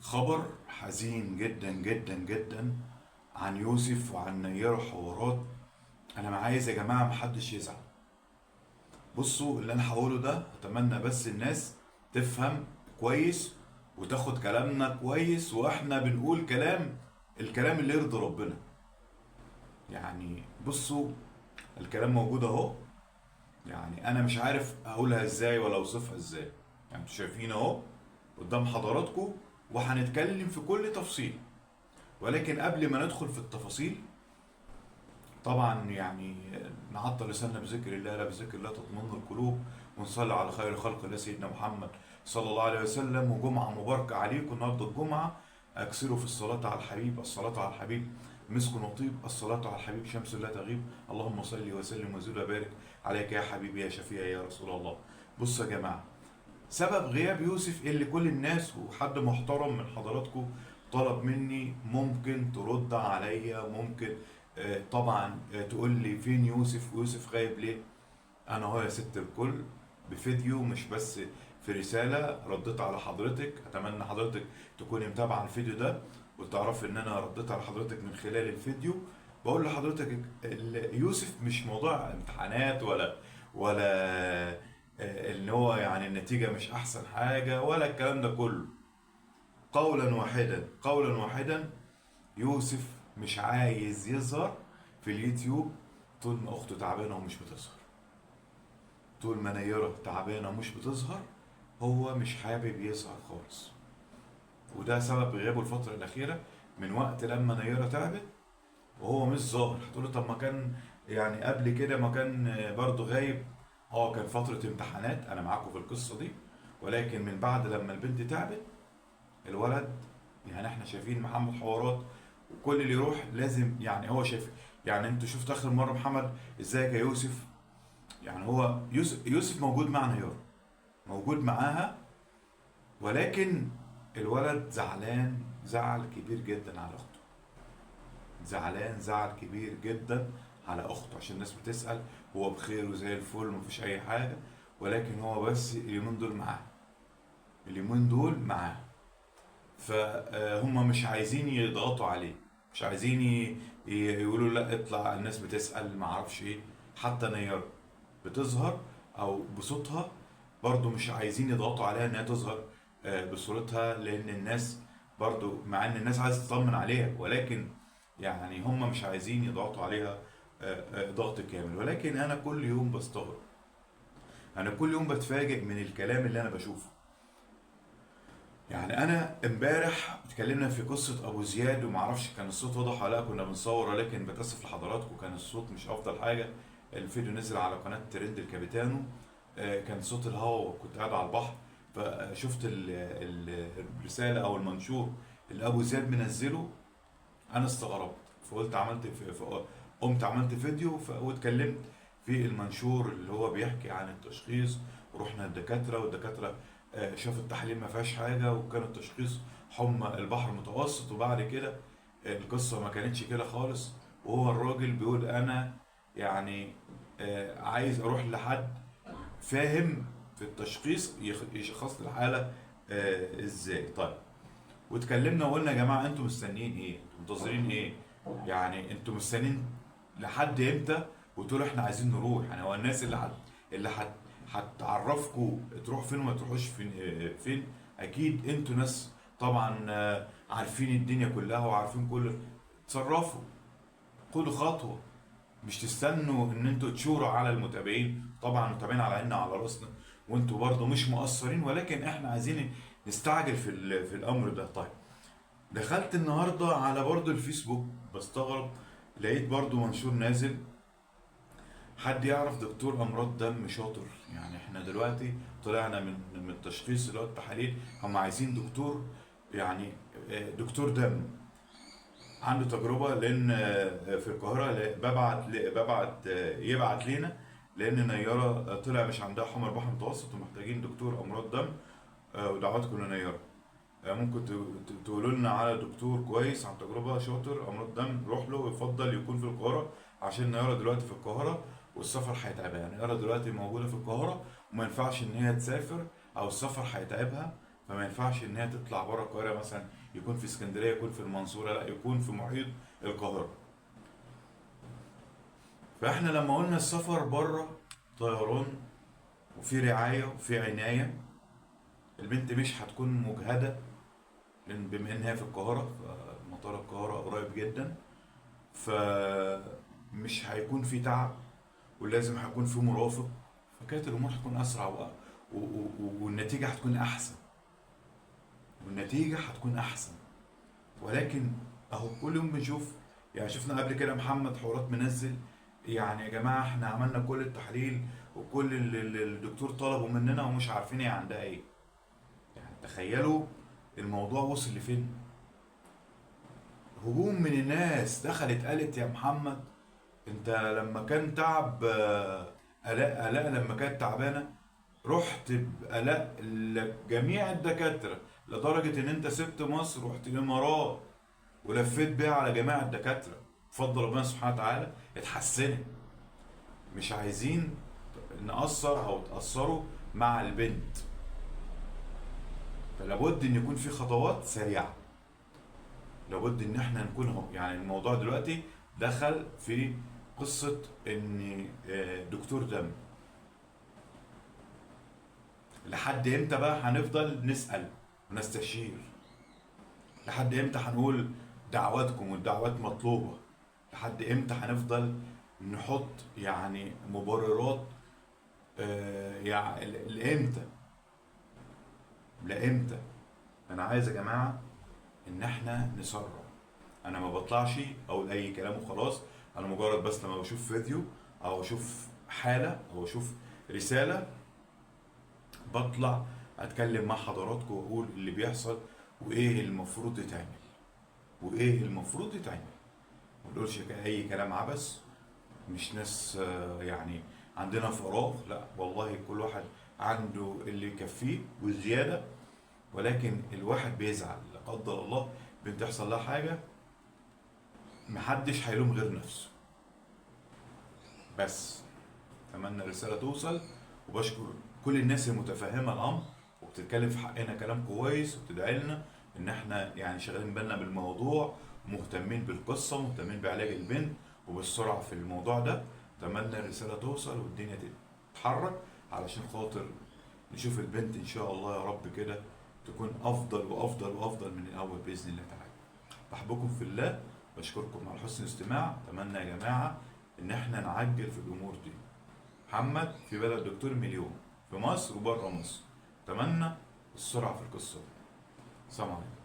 خبر حزين جدا جدا جدا عن يوسف وعن نيره حوارات. انا ما عايز يا جماعة محدش يزعل. بصوا اللي انا هقوله ده اتمنى بس الناس تفهم كويس وتاخد كلامنا كويس، واحنا بنقول الكلام اللي يرضي ربنا. يعني بصوا الكلام موجود اهو، يعني انا مش عارف اقولها ازاي ولا اوصفها ازاي. يعني انتوا شايفين اهو قدام حضراتكم، وهنتكلم في كل تفصيل. ولكن قبل ما ندخل في التفاصيل طبعا يعني نعطل لساننا بذكر الله، لا بذكر الله تطمئن القلوب، ونصلي على خير خلق الله سيدنا محمد صلى الله عليه وسلم. وجمعة مباركة عليكم، النهارده الجمعة، اكثروا في الصلاة على الحبيب، الصلاة على الحبيب مسك وطيب، الصلاة على الحبيب شمس لا تغيب، اللهم صل وسلم وزد وبارك عليك يا حبيبي يا شفيعي يا رسول الله. بصوا يا جماعة، سبب غياب يوسف اللي كل الناس وحد محترم من حضراتكم طلب مني ممكن ترد عليا، ممكن طبعا تقول لي فين يوسف ويوسف غايب ليه. انا اهو يا ست الكل بفيديو، مش بس في رسالة رديت على حضرتك. اتمنى حضرتك تكوني متابعة الفيديو ده وتعرفي ان انا رديت على حضرتك من خلال الفيديو. بقول لحضرتك يوسف مش موضوع امتحانات ولا ان هو يعني النتيجة مش احسن حاجة ولا الكلام ده كله. قولا واحدا، قولا واحدا، يوسف مش عايز يظهر في اليوتيوب طول ما اخته تعبانة ومش بتظهر، طول ما نيرة تعبانة ومش بتظهر، هو مش حابب يظهر خالص. وده سبب غيابه الفترة الأخيرة من وقت لما نيرة تعبت وهو مش ظاهر. هتقولوا طب ما كان يعني قبل كده ما كان برضه غايب. كان فترة امتحانات، أنا معاكم في القصة دي، ولكن من بعد لما البنت تعبت الولد، يعني احنا شايفين محمد حوارات وكل اللي يروح لازم يعني هو شايف. يعني انتوا شفت اخر مرة محمد ازيك يا يوسف، يعني هو يوسف موجود مع نيرة، موجود معاها، ولكن الولد زعلان زعل كبير جدا على اخته، زعلان زعل كبير جدا على اخته، عشان الناس بتسأل هو بخير وزي الفل ومفيش اي حاجة، ولكن هو بس اليومين دول معاه، اليومين دول معاه. فهم مش عايزين يضغطوا عليه، مش عايزين يقولوا لا اطلع الناس بتسأل ما اعرفش ايه. حتى نيرة بتظهر او بصوتها برضو مش عايزين يضغطوا عليها انها تظهر بصورتها، لان الناس برضو مع ان الناس عايزة تطمن عليها، ولكن يعني هم مش عايزين يضغطوا عليها ضغط كامل. ولكن انا كل يوم بستغرب، انا كل يوم بتفاجئ من الكلام اللي انا بشوفه. يعني انا امبارح اتكلمنا في قصة ابو زياد ومعرفش كان الصوت واضح ولا لا، كنا بنصور، ولكن بتاسف لحضراتكم كان الصوت مش افضل حاجة. الفيديو نزل على قناة ترند الكابيتانو، كان صوت الهواء وكنت قاعد على البحر، فشفت الرسالة او المنشور اللي ابو زياد منزله، انا استغربت، فقلت عملت قمت عملت فيديو واتكلمت في المنشور اللي هو بيحكي عن التشخيص، ورحنا للدكاتره والدكاتره شافوا التحاليل ما فيهاش حاجة، وكان التشخيص حمى البحر المتوسط. وبعد كده القصة ما كانتش كده خالص، وهو الراجل بيقول انا عايز اروح لحد فاهم في التشخيص يشخص لي الحالة ازاي. واتكلمنا وقلنا يا جماعة انتوا مستنيين ايه؟ انتوا منتظرين ايه؟ يعني انتوا مستنيين لحد امتى؟ وتقولوا احنا عايزين نروح. يعني هو الناس اللي هتعرفكوا تروح فين وما تروحوش فين؟ اكيد انتوا ناس طبعا، عارفين الدنيا كلها وعارفين كل، تصرفوا، خدوا خطوة، مش تستنوا ان انتوا تشوروا على المتابعين. طبعا المتابعين على عيننا وعلى راسنا، وانتوا برضو مش مقصرين، ولكن احنا عايزين نستعجل في الامر ده. دخلت النهارده على برضو الفيسبوك بستغرب، لقيت برضو منشور نازل، حد يعرف دكتور امراض دم شاطر. يعني احنا دلوقتي طلعنا من التشخيص اللي هو التحاليل، هم عايزين دكتور دكتور دم عنده تجربه، لان في القاهرة يبعت لينا، لان نيره طلع مش عندها حمى البحر المتوسط ومحتاجين دكتور امراض دم، ودعواتكم لنيره. ممكن تقولوا لنا على دكتور كويس عن تجربه شاطر امراض دم، روح له، يفضل يكون في القاهرة عشان نيره دلوقتي في القاهرة والسفر هيتعبها. يعني نيره دلوقتي موجودة في القاهرة وما ينفعش ان هي تسافر او السفر هيتعبها، فما ينفعش ان هي تطلع بره القاهرة، مثلا يكون في اسكندرية، يكون في المنصورة، لا يكون في محيط القاهرة. فاحنا لما قلنا السفر بره طيران وفي رعاية وفي عناية، البنت مش هتكون مجهدة، لان بما انها في القاهرة فمطار القاهرة قريب جدا، فمش هيكون في تعب، ولازم هيكون في مرافق، فكانت الامور هتكون اسرع والنتيجة هتكون احسن، والنتيجة هتكون احسن. ولكن اهو كل يوم بنشوف، يعني شفنا قبل كده محمد حورات منزل، يعني يا جماعة احنا عملنا كل التحليل وكل اللي الدكتور طلبه مننا ومش عارفين هي عندها ايه. يعني تخيلوا الموضوع وصل لفين. هجوم من الناس دخلت قالت يا محمد انت لما كان تعب آلاء لما كانت تعبانة رحت بآلاء لجميع الدكاترة، لدرجة ان انت سبت مصر ورحت الامارات ولفيت بيها على جميع الدكاترة. بفضل ربنا سبحانه وتعالى اتحسنت. مش عايزين نقصر او تقصروا مع البنت، فلابد ان يكون في خطوات سريعة، لابد ان احنا نكون هو. يعني الموضوع دلوقتي دخل في قصة ان دكتور دم. لحد امتى بقى هنفضل نسأل ونستشير؟ لحد امتى هنقول دعواتكم والدعوات مطلوبة؟ لحد امتى هنفضل نحط يعني مبررات؟ يعني لامتى؟ لامتى؟ انا عايز يا جماعة ان احنا نسرع. انا ما بطلعش اقول اي كلام وخلاص، انا مجرد بس لما بشوف فيديو او اشوف حالة او اشوف رسالة بطلع اتكلم مع حضراتكم واقول اللي بيحصل وايه المفروض يتعمل، وايه المفروض يتعمل. ما بنقولش اي كلام عبث، مش ناس يعني عندنا فراغ، لا والله كل واحد عنده اللي يكفيه والزيادة. ولكن الواحد بيزعل لا قدر الله بنت يحصل لها حاجة، محدش هيلوم غير نفسه. بس اتمنى الرسالة توصل، وبشكر كل الناس المتفهمة الأمر وبتتكلم في حقنا كلام كويس وبتدعي لنا إن إحنا يعني شغالين بالنا بالموضوع ومهتمين بالقصة ومهتمين بعلاج البنت وبالسرعة في الموضوع ده. أتمنى الرسالة توصل والدنيا تتحرك علشان خاطر نشوف البنت إن شاء الله يا رب كده تكون أفضل وأفضل وأفضل من الأول بإذن الله تعالى. بحبكم في الله، بشكركم على حسن الاستماع. أتمنى يا جماعة إن إحنا نعجل في الأمور دي. محمد في بلد دكتور مليون في مصر وبره مصر. أتمنى السرعة في القصة دي. السلام عليكم.